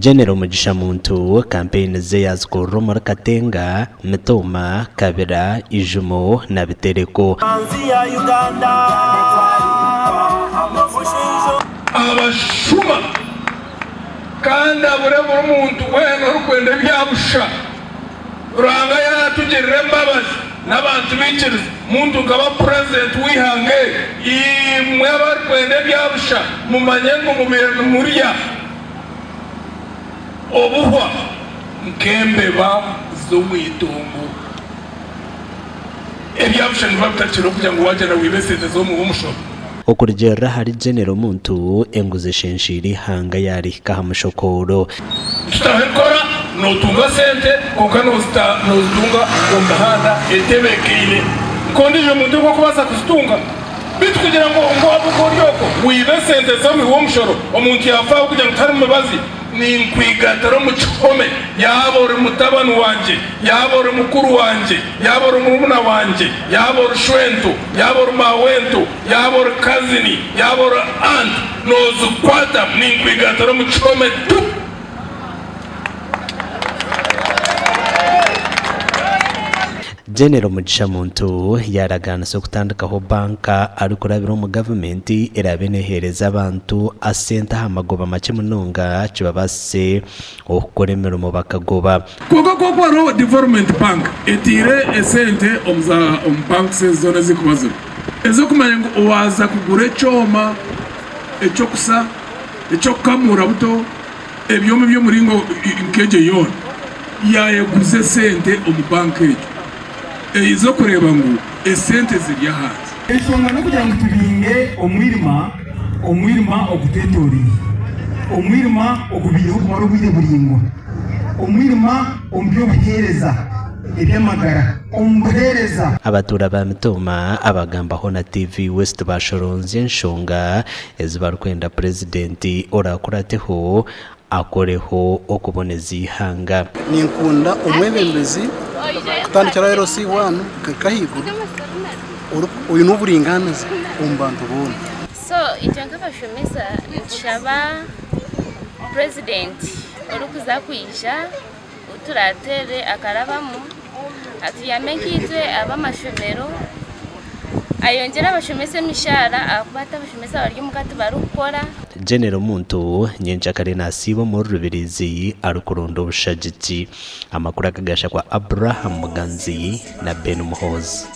General Mugisha Muntu kampeyini ze yaazikorera omuri Katenga, Mitooma, Kabira, Ijumo na Bitereko. Abashuma kandi abure buri muntu weena orikwenda ebya busha. Ruhanga yaatugirira embabazi n'abantu baikiriza Muntu nkaba purezidenti w'eihanga eri, imwe abarikwenda ebya busha mumanye ngu mubaire nimurya obuhwa nk'embeba z'omu itungo. Ebya busha nibiba bitakiriho kugira ngu waagyenda wiibe esente z'omuwi w'omushoro. Okurugiirira ahari Genero Muntu, enguzi eshensheire eihanga yaarihika aha mushokooro. Tutaho enkora, nootunga sente kwonka noozitunga omu mihanda etebeekaine nk'ondiijo muntu oku arikubaasa kuzitunga. Beitu kugira ngu waaba ori okwo wiibe esente z'omuhi w'omushoro, omuntu yaafa ahabw'okugira ngu tiharimu mibazi, Ninkwigatira omu kihome, yaaba ori mutabani wangye, yaaba ori mukuru wangye, yaaba ori murumuna wangye, yaaba ori shwento, yaaba ori maawento, yaaba ori kazini, yaaba ori aunt, noozikwata, ninkwigatira omu kihome tu. General Mugisha Muntu yaaragaanisa okutandikaho banka arikurabira omu gavumenti eraabe neeheereza abantu asente aha magoba makye munonga kibabaasise okukora emirimo bakagoba. Kwonka ku hariho Development Bank etaire esente omu za omu banks ezi zoona ezirikuba ziriho ez'okumanya ngu waaza kugura ekyoma eky'okusa, eky'okukamuura buto, ebyoma eby'omuringo nk'egyo yoona yaayeguza esente omu banka egyo eize okureeba ngu esente ziri ahansi. Enshonga n'okugira ngu tubinge omwirima, omwirima ogutwetoreire, omwirima ogubaireho kumara obwire buraingwa, omwirima omu by'obuheereza, eby'amagara, omu buheereza. Abatuura ba Mitooma abagambaho na TV West baashoronzya enshonga ezi barikwenda Purezidenti oraakurateho akoreho okuboneza eihanga. Ninkunda omwebembezi kutandikira aha LC one kuhika ahaiguru oine oburingaaniza omu bantu boona. So itwe nk'abashomesa nitushaba purezidenti orikuza kwija ou turaateere akarabamu atuyambe nkaitwe ab'amashomero ayongyere abashomesa emishaara ahakuba hati abashomesa bari omuka tibarikukora. General Muntu nyenkyakare nasiiba omuri Rubirizi arikuronda obushagiki. Amakuru aga gashakwa Abraham Muganzi na Ben Muhoozi.